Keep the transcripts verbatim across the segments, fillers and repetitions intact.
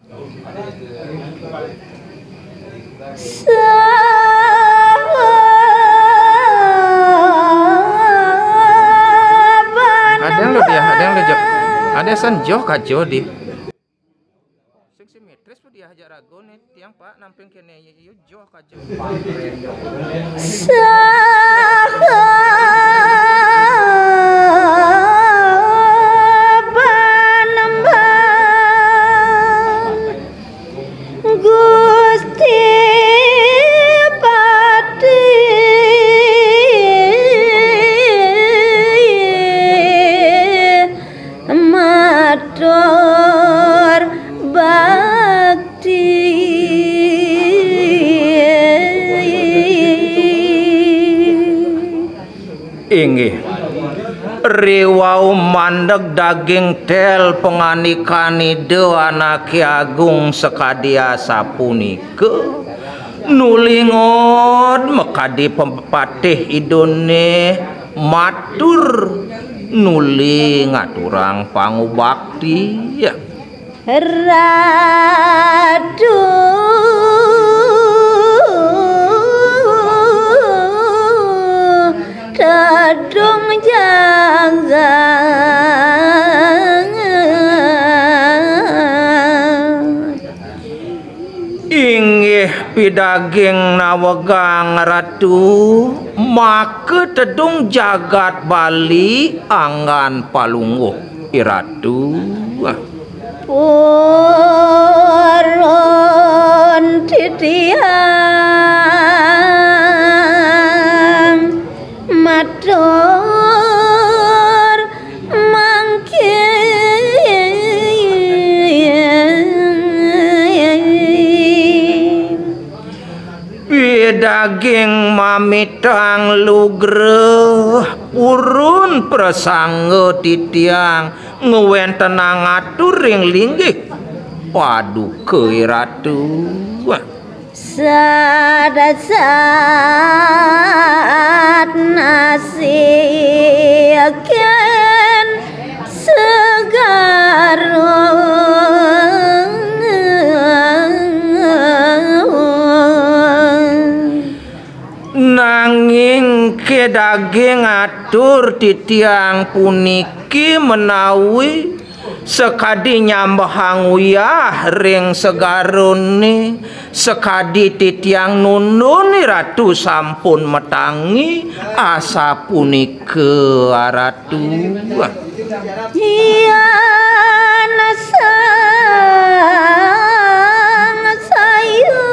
Ada yang lu dia, ada yang lu jo. Ada san joh kajo di. Sing simetris pun dia aja ragu nih, tiang Pak namping kene yu joh kajo. Sahabanemban Gusti Patih matur bakti. Inggih. Riwau mandeg daging tel pangandikan Ida Anake Agung sakadi asapunika. Nuli ngot makadi pepatih Idane matur nuli ngaturang pangubakti. Ratu Tedung Jagat. Inggih pidaging nawegang Ratu, maka Tedung Jagat Bali anggan palungguh I Ratu. Purun titiang matur mangkin. Pidaging mamitang lugra purun prasangga titiang ngwentenang atur ring linggih paduka I Ratu. Sadasat nasiken segara. Nanging kedaging atur titiang puniki menawi sakadi nyambahang uyah ring segarane, sakadi titiang nundun I Ratu sampun matangi asapunika Ratu. Yan sang saya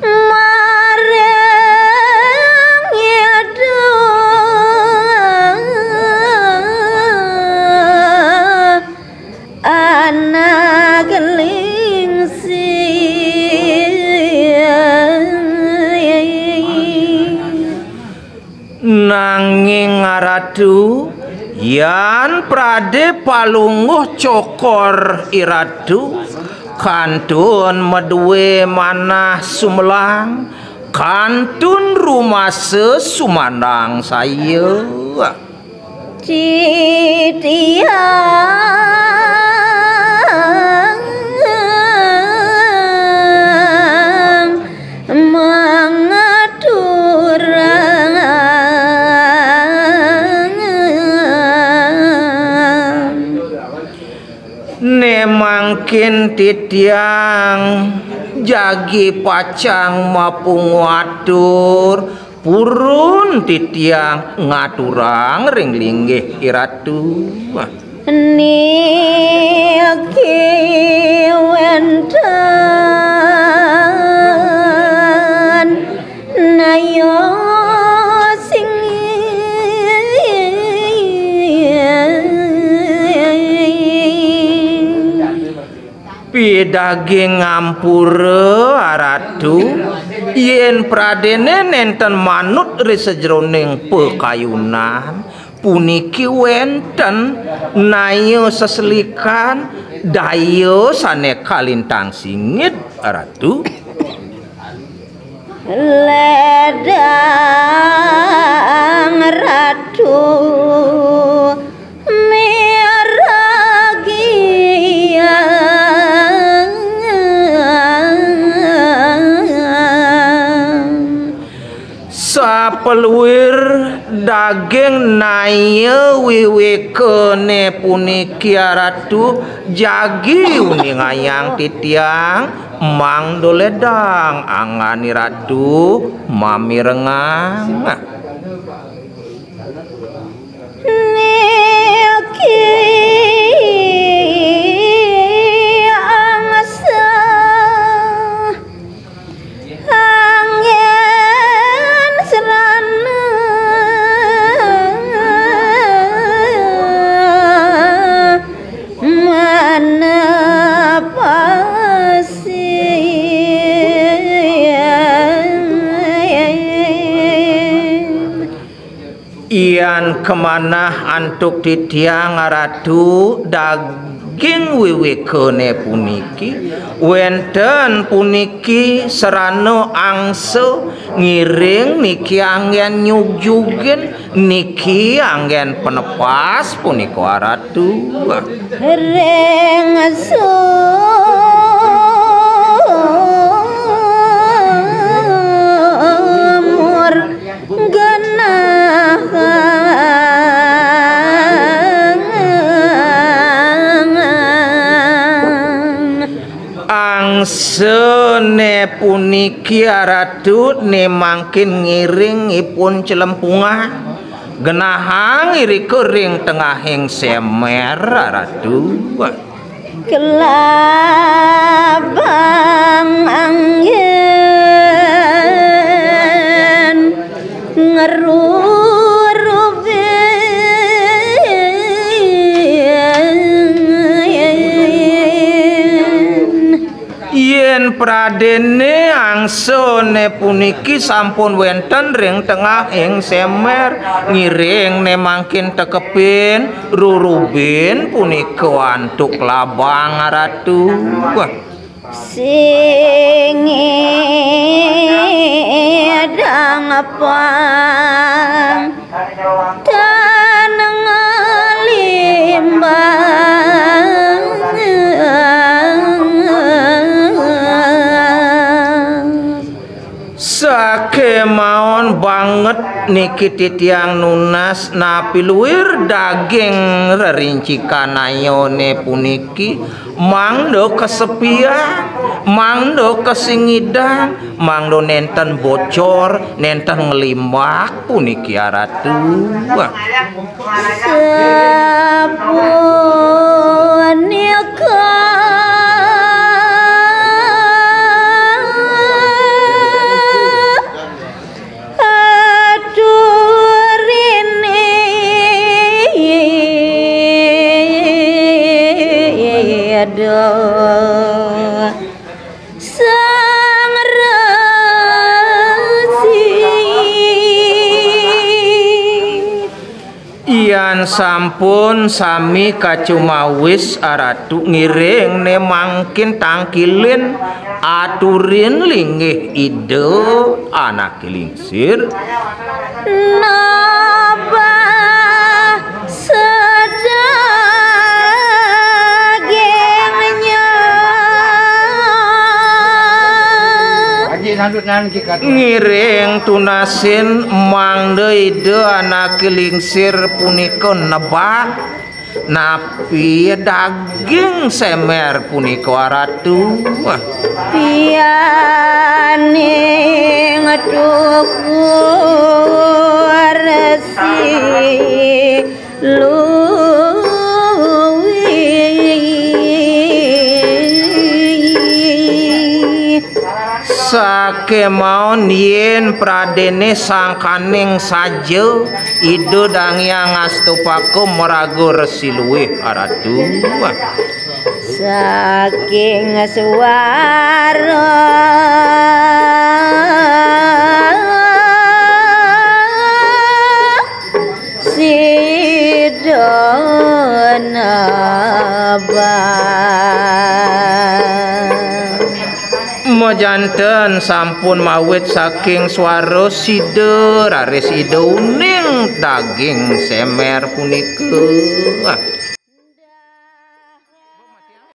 maring Ida anak lingsir. Nanging Ratu, yan prade palungguh cokor I Ratu, kantun madue manah sumelang, kantun rumasa sumandang saya. Titiang mangaturang. Ne mangkin titiang jagi pacang mapungu atur, purun titiang ngaturang ring linggih I Ratu. Niki wenten naya sing Pidaging ngampura, Ratu, yen pradene nenten manut ri sajeroning pakayunan, puniki wenten naya seselikan daya sane kalintang singit, Ratu. Ledang Ratu Mirah. Peluir daging naya wiwikane puniki, Aratu, jagi uningayang titiang, mangda ledang anggane Ratu mamirengang. Niki angsa anggen serana manepasi. Yan kamanah antuk titiang, Aratu, daging wiwikane puniki, wenten puniki serana angsa ngiring niki anggen nyugjugin, niki anggen penepas punika, Aratu. Ring sumur genah angsane puniki, Aratu, ne mangkin ngiring ipun celempungan. Genahang irika ring tengahing semer, Aratu. Kelabang anggen ngerurubin. Yen pradene angsane puniki sampun wenten ring tengahing semer, ngiring ne mangkin tekepin rurubin punika antuk labang, Aratu. Sing idang pang tan ngalimbang. Sakemaon banget niki titiang nunas napi luir daging rerincikan ayone puniki, mangda kasepian, mangda kasingidang, mangda nenten bocor, nenten nglimbak puniki, Aratu. Sapunika aturine Ida Sang Resi. Yan sampun sami kacumawis, Aratu, ngiring ne mangkin tangkilin aturin linggih Ida Anake Lingsir. Nabah sadagingnya. Ngiring tunasin mangda Ida Anake Lingsir punika nebak napi daging semer punika, Aratu. Pianing tukur si luwih. Sakemaon yen pradene sangkaning saja Ida Dang Hyang Astapaka maraga Resi Luwih, Aratu. Saking suara sida nabang. Majanten sampun mawit saking swara sida raris Ida uning daging semer punika.